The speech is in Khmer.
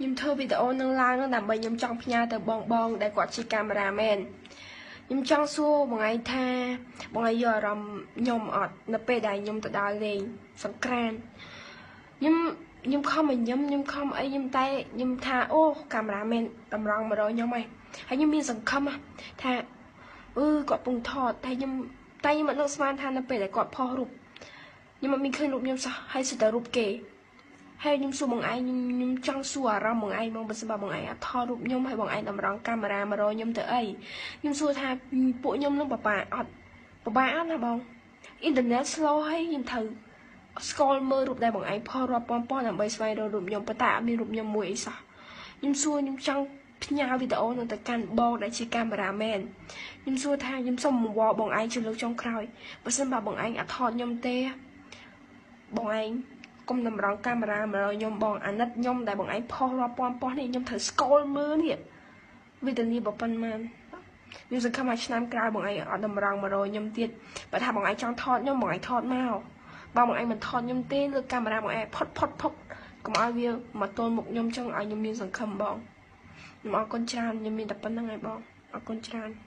ខ្ញុំធ្វើវីដេអូនឹងឡើងនឹងដើម្បីខ្ញុំចង់ផ្ញើទៅបងបងដែលគាត់ជា cameraman ខ្ញុំចង់សួរបងឯងថាបងឯងយកអារម្មណ៍ខ្ញុំអត់នៅពេលដែលខ្ញុំទៅដើរលេងសង្ក្រានខ្ញុំខ្ញុំខំឲ្យខ្ញុំខ្ញុំខំអីខ្ញុំតែខ្ញុំថាអូ cameraman តម្រង់មករកខ្ញុំហើយហើយខ្ញុំមានសង្ឃឹមថាអឺគាត់ពងថតតែខ្ញុំតែខ្ញុំអត់នឹកស្មានថានៅពេលដែលគាត់ផុសរូបខ្ញុំអត់មានឃើញរូបខ្ញុំសោះហើយសិតតែរូបគេហើយខ្ញុំសួរបងឯងខ្ញុំខ្ញុំចង់សួរអារម្មណ៍បងឯងមកបើសិនបើបងឯងអត់ថតរូបខ្ញុំហើយបងឯងតម្រង់កាមេរ៉ាមករកខ្ញុំទៅអីខ្ញុំសួរថាពួកខ្ញុំនឹងបបាក់អត់បបាក់អត់ណាបងអ៊ីនធឺណិត slow ហើយខ្ញុំត្រូវ scroll មើលរូបដែលបងឯងផុសរាប់ពាន់ប៉ុនដើម្បីស្វែងរករូបខ្ញុំប៉ុន្តែអត់មានរូបខ្ញុំមួយអីសោះខ្ញុំសួរខ្ញុំចង់ផ្ញើវីដេអូនឹងទៅកាន់បងដែលជា cameraman ខ្ញុំសួរថាខ្ញុំសុំអង្វរបងឯងជាលើកចុងក្រោយបើសិនបើបងឯងអត់ថតខ្ញុំទេបងឯងកុំតម្រង់កាមេរ៉ាមករកខ្ញុំបងអាណិតខ្ញុំដែលបងឯងផុសរាប់ពាន់ប៉ុសនេះខ្ញុំត្រូវ scroll មើលនេះវេទនាប៉ុន្មានខ្ញុំសង្ឃឹមថាឆ្នាំក្រោយបងឯងអត់តម្រង់មករកខ្ញុំទៀតបើថាបងឯងចង់ថតខ្ញុំបងឯងថតមកបើបងឯងមិនថតខ្ញុំទេលើកកាមេរ៉ាបងឯងផុតផុតផុតកុំឲ្យវាមកទល់មុខខ្ញុំចឹងឲ្យខ្ញុំមានសង្ឃឹមបងខ្ញុំអរគុណច្រើនខ្ញុំមានតែប៉ុណ្្នឹងឯងបងអរគុណច្រើន។